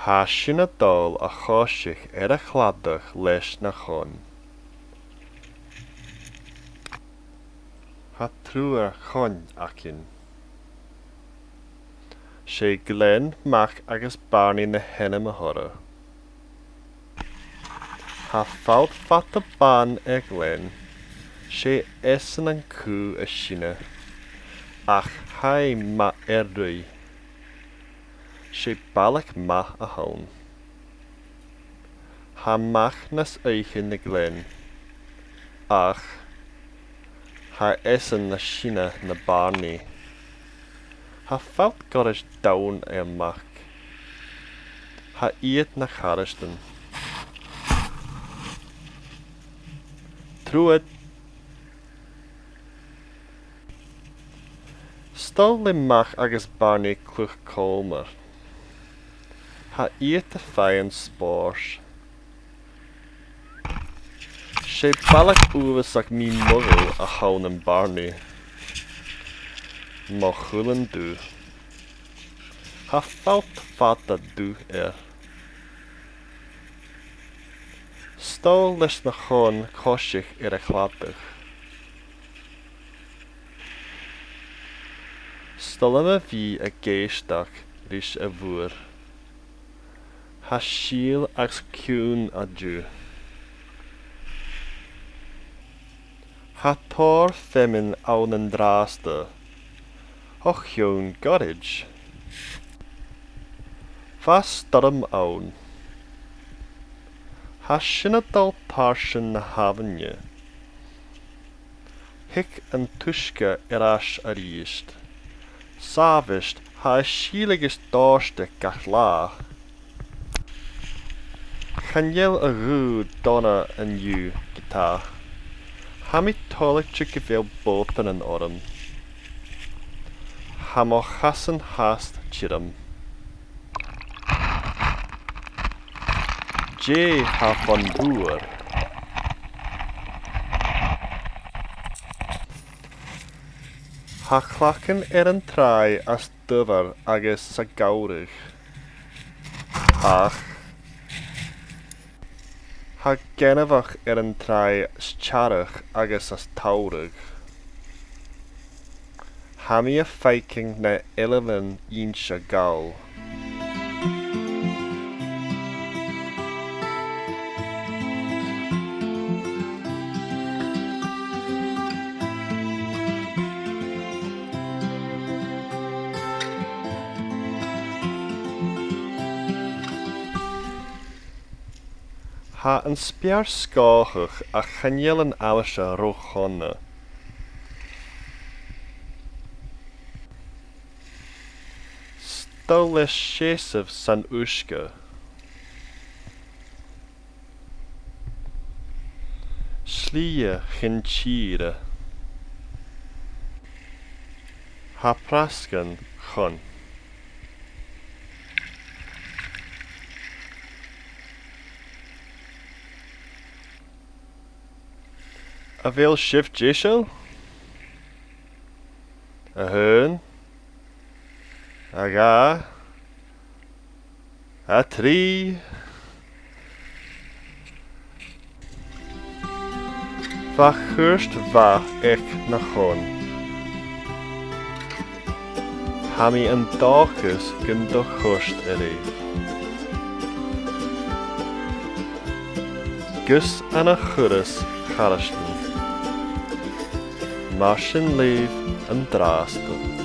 Thá sinn a dul a choisigh ar a chladach leis na chon. Thá triúr chon againn. 'Sé Glen, Mac agus Barney na hainm athá orra. Thá folt fada bán ar Ghlen, 'sé eisean an cú is sine, ach thá é maith ar rith. 'Sé bealach maith athá ann. Thá Mac nas óighe na Glen, ach thá eisean nas sine na Barney. Thá folt gairid donn ar Mac. Thá iad 'na charasdan. Truad! 'S dul le Mac agus Barney Cloich Cholmair. Thá iad a faigheann spóirt. 'Sé bealach uabhasach mímorúil a thabhann in Barney. Mo chulainn dubh. Thá folt fada dubh air. 'S dul leis na chon coisigh ar a chladach. 'S dul a bhí ag éisteacht leis a bhfuair. Thá síol agus ciúin á dtiú. Thá tor feamainn ann an drásta, Thá cheann gairid. Bha stoirm ann. Thá sinn a dul tairsean na h-abhainne. Thig an t-uisce ar ais aríst. Sábhaist, thá a síol agus dóisteach gach lá. Chan eil a ghuth dona inniu go tá. Tha mi toillte go bheil botanan orm. Tha mo chasan thast tirim. Dé thá fon bhfuar. Thá clacan ar an tráigh as Dubhar agus sa gCamhraidh. Ach thá gaineamhach ar an tráigh 's tearrach agus as tsamhradh. Tha mi a feicean na h-eilean Innse Gall. Thá an spéir scáthach ach chan eil an aimsir ró-shona. 'S dul le seasamh san uisce. Slí chun tíre. Thá preascán chun. A bheil sibh deiseal? A haon, a dhá, a thrí. Bha chúirt mhath aig na chon. Tha mi an dòchas gun do chuirt ariamh. Gus an a churas charasdan. Mar sin libh an dtrásta.